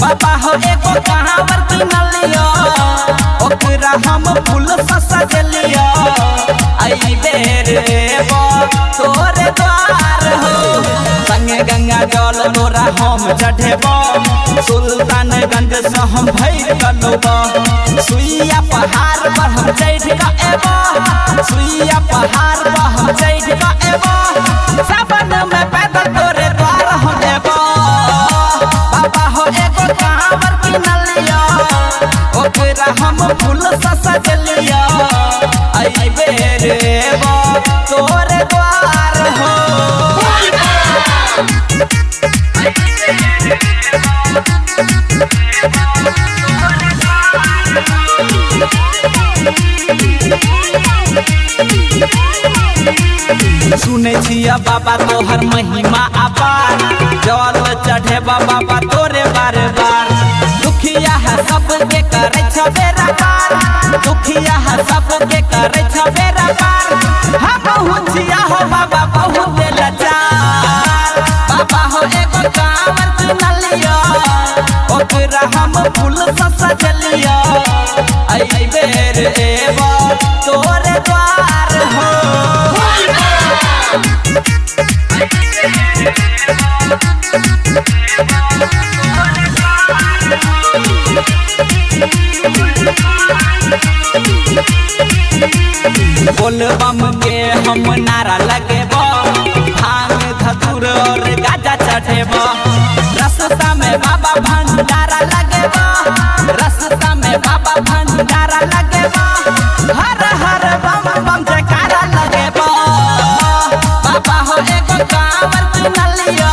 बाबा हो एगो कांवर किनलियो, ओकरा हम फूल से सजलियो। आई बेर एबो तोरे द्वार हो, संगे गंगा जल तोरा हम चढ़ेबो। सुल्तानगंज से हम भर कलोबो, सुइया पहाड़ पर हम चढ़ के एबो। सुइया पहाड़ पर हम चढ़ के एबो, सावन में पैदल तोरे द्वार हम एबो। बाबा हो एगो कांवर किनलियो, ओकरा हम फूल से सजलियो। आई बेर एबो तोरे द्वार हो। सुनै छिया बाबा तोहर महिमा अपार, जल चढ़े बाबा तोरे बार बार। दुखिया है सबके करै छ बेरा पार, दुखिया है सबके करै छ बेरा पार। हम छिया हो बाबा बहुत लाचार, बाबा हो एगो कांवर किनलियो, ओकरा हम फूल से सजलियो। आई बेर एबो तोरे द्वार हो। बोलबम के हम नारा लगेबो, भांग धतूर और गाजा चढ़ेबो। रास्ता में बाबा भंडारा लगेबो, रास्ता में बाबा भंडारा लगेबो। हर हर बम बम जयकारा लगेबो। बाबा हो एगो कांवर किनलियो,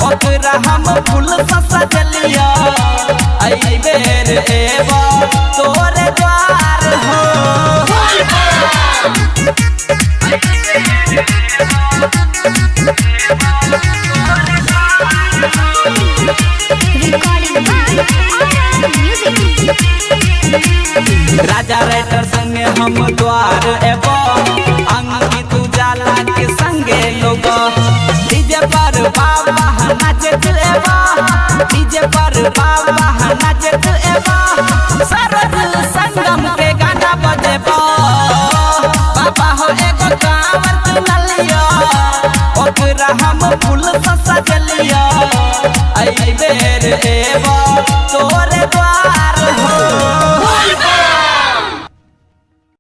ओकरा हम फूल से सजलियो। आई बेर एबो तोरे द्वार हो। Recording by RM Music. Raja writer संगे हम द्वार एबो, अंकित उजाला के संगे लोगो। डीजे पर बाबा नाचत एबो, डीजे पर बाबा नाचत एबो। सरद संगम के गाना बजेबो। बाबा हो एगो कांवर किनलियो, ओकरा हम फूल से सजलियो। आई बेर एबो तोरे द्वार।